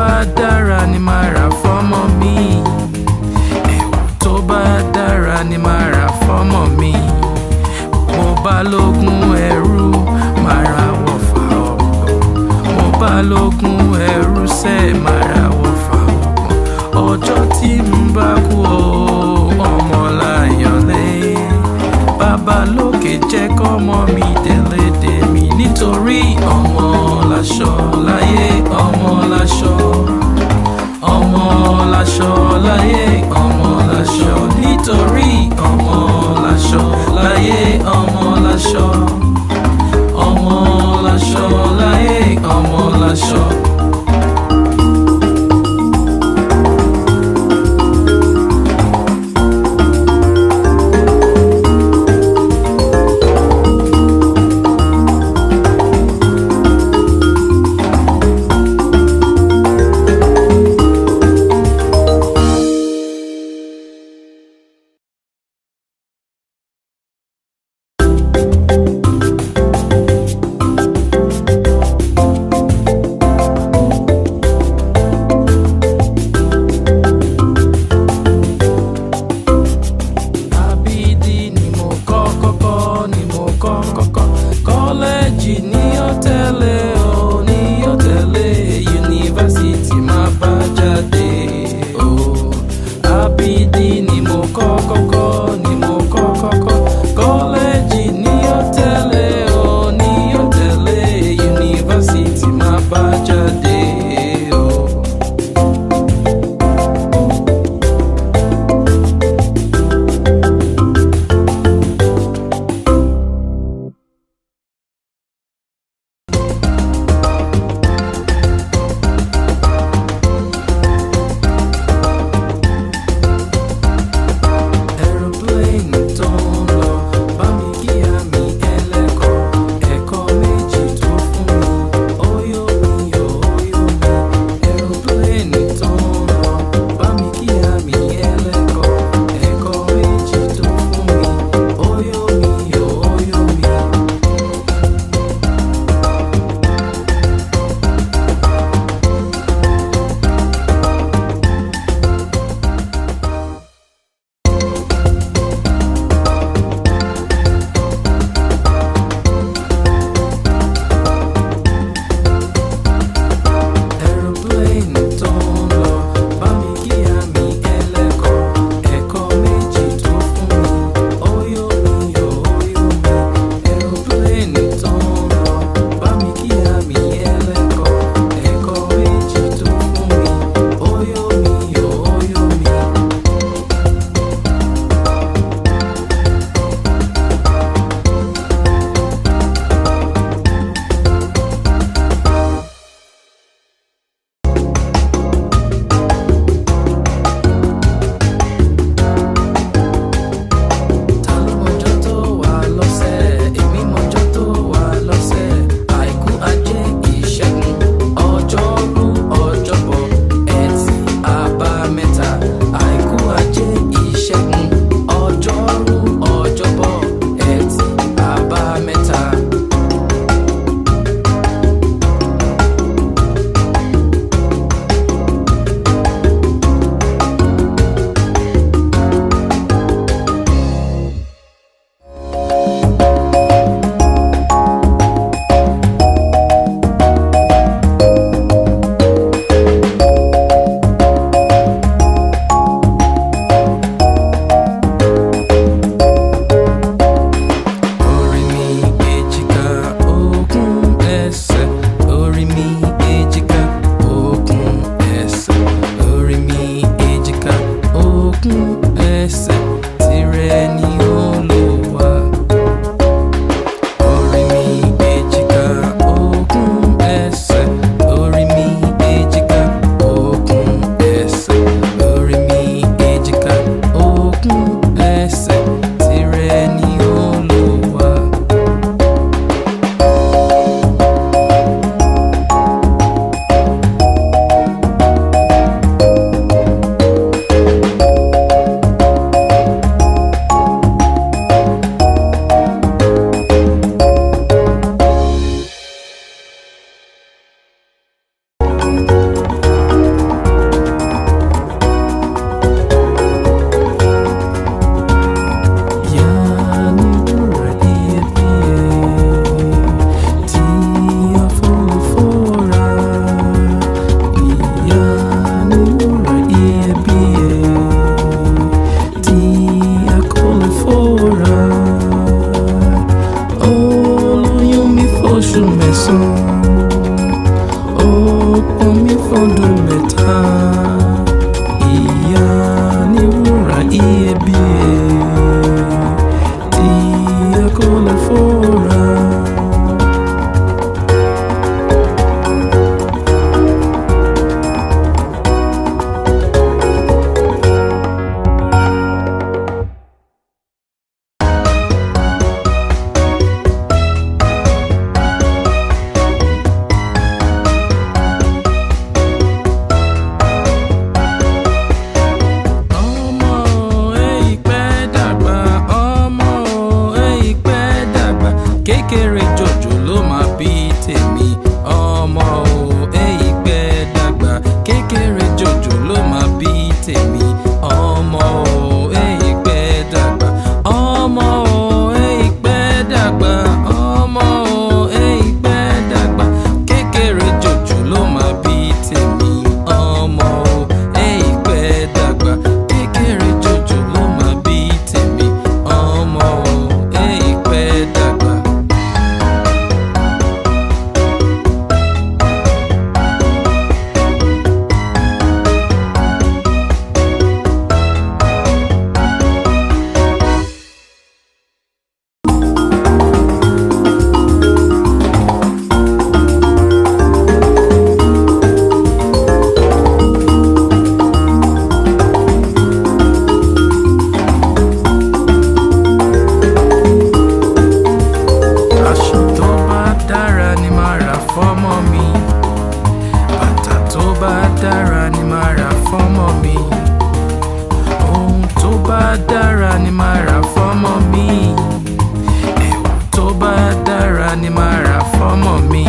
Bá dára ni màá rà fọ́mọ mi. Ẹ̀wù tó bá dára ni màá rà fọ́mọ mi. Mo bá lógún ẹrú, màá ra wọ̀fà ọ̀pọ̀. Mo bá lógún ẹrú sẹ́, màá ra wọ̀fà ọ̀pọ̀. Ọjọ́ tí n bá kú o, ọmọ láyọ̀lé. Bàbá lókè jẹ́ kọ́mọ mi délé dé mi nítorí ọmọ láṣọ láyé, ọmọ láṣọ. Ọmọ láṣọ láyé, ọmọ láṣọ, nítorí ọmọ láṣọ láyé, ọmọ láṣọ. Ọmọ láṣọ láyé, ọmọ láṣọ. dára ni màá rà fọ́mọ mi. Ohun tó bá dára ni màá rà fọ́mọ mi. Ẹ̀wù tó bá dára ni màá rà fọ́mọ mi.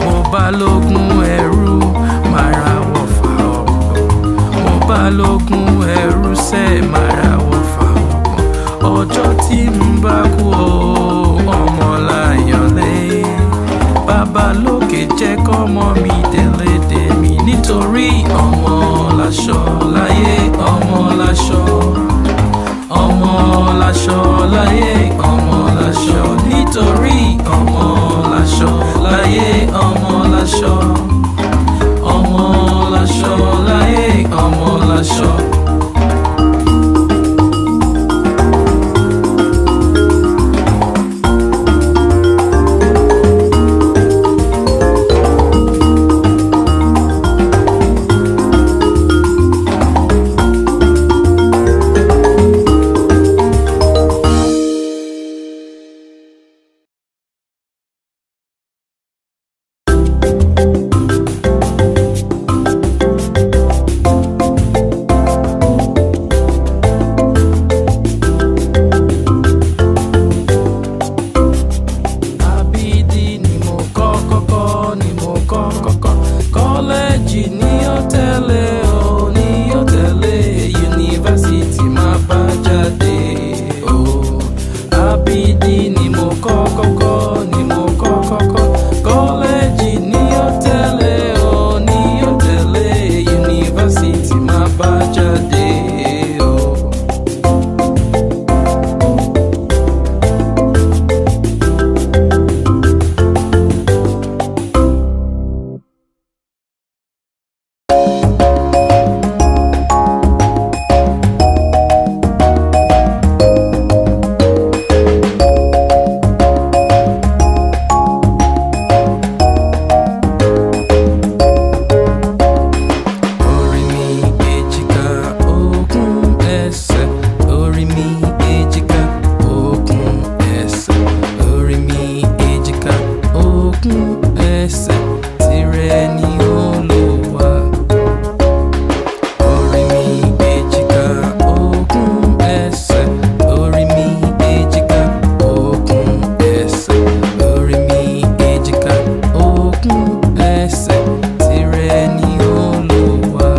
Mo bá lógún ẹrú, màá ra wọ̀fà ọ̀pọ̀. Mo bá lógún ẹrú sẹ́, màá ra wọ̀fà ọ̀pọ̀. Ọjọ́ tí n bá kú o, ọmọ láyọ̀lé. Bàbá lókè jẹ́ kọ́mọ mi tẹ̀lé tèmi nítorí ọmọ láṣọ láyé, ọmọ láṣọ. Ọmọ láṣọ láyé, ọmọ láṣọ nítorí ọmọ láṣọ láyé, ọmọ láṣọ. Ọmọ láṣọ láyé, ọmọ láṣọ. Abidi ni mo kọ́ kọ́kọ́ ni mo kọ́ kọ́kọ́. Kọ́lẹ́jì ni ó tẹ̀lé o, ni ó tẹ̀lé. Yunifásitì máa bá jáde o. Abidi ni mo kọ́ kọ́kọ́ ni mo kọ́ kọ́kọ́. Kọ́lẹ́jì ni ó tẹ̀lé o, ni ó tẹ̀lé. Yunifásitì máa bá jáde o. Orí mi èjìká òkun ẹsẹ̀. Orí mi èjìká òkun ẹsẹ̀. Orí mi èjìká òkun ẹsẹ̀. Tìrẹ ni Olúwa. Orí mi èjìká òkun ẹsẹ̀. Orí mi èjìká òkun ẹsẹ̀. Orí mi èjìká òkun ẹsẹ̀. Tìrẹ ni Olúwa.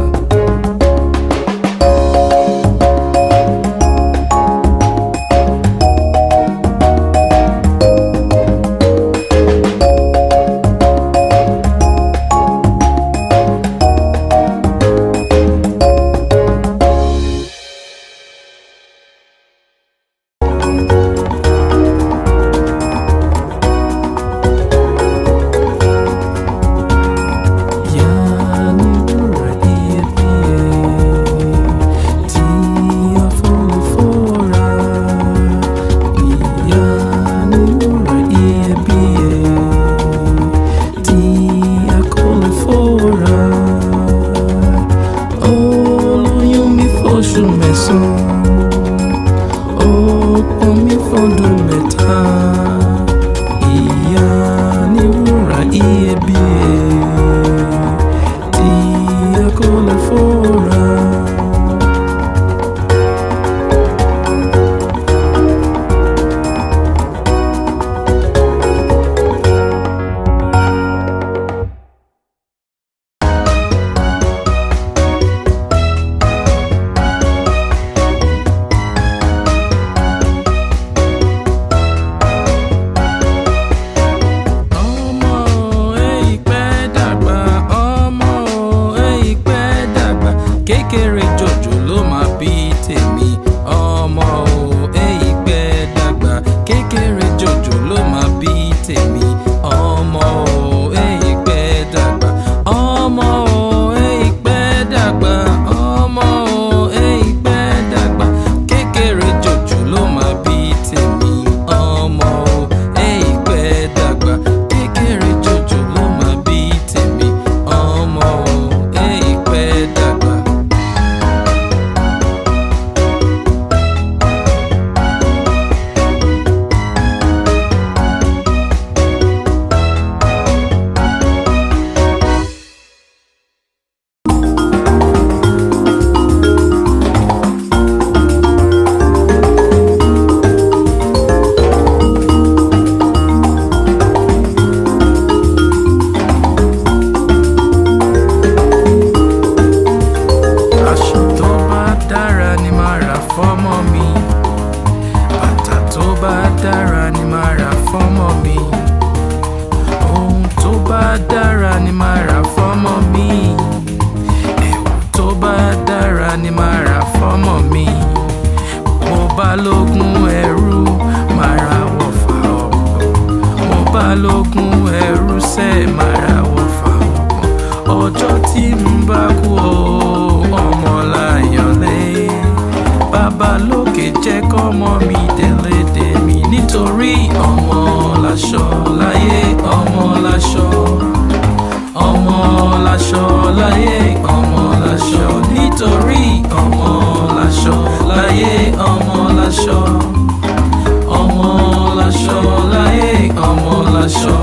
Ìyá ni wúrà iyebíye tí a fòfò ra. Ìyá ni wúrà iyebíye tí a kò lè fòrà. Ó lóyún mi fóṣù mẹ́sàn-án, ó pọn mi fọ́dún mẹ́ta. Ìyá ni wúrà iyebíye tí a kò lè fòrà. Ọmọ ẹ ìpẹ́ dàgbà, ọmọ ẹ ìpẹ́ dàgbà, kékeré jòjò ló máa bí tèmi. Ọmọ ẹ ìpẹ́ dàgbà, kékeré jòjò ló máa bí tèmi. Ọmọ ẹ ìpẹ́ dàgbà, ọmọ ẹ ìpẹ́ dàgbà, ọmọ ẹ ìpẹ́ dàgbà, kékeré jòjò ló máa bí tèmi. Ọmọ ẹ ìpẹ́ dàgbà, kékeré jòjò ló máa bí tèmi. Ọmọ ẹ ìpẹ́ dàgbà. Ọjọ́ tí n bá kú o, ọmọ láyọ̀lé. Bàbá lókè jẹ́ kọ́mọ mi tẹ̀lé tèmi, nítorí ọmọ láṣọ láyé, ọmọ láṣọ, ọmọ láṣọ láyé, ọmọ láṣọ, nítorí ọmọ láṣọ láyé, ọmọ láṣọ, ọmọ láṣọ láyé, ọmọ láṣọ.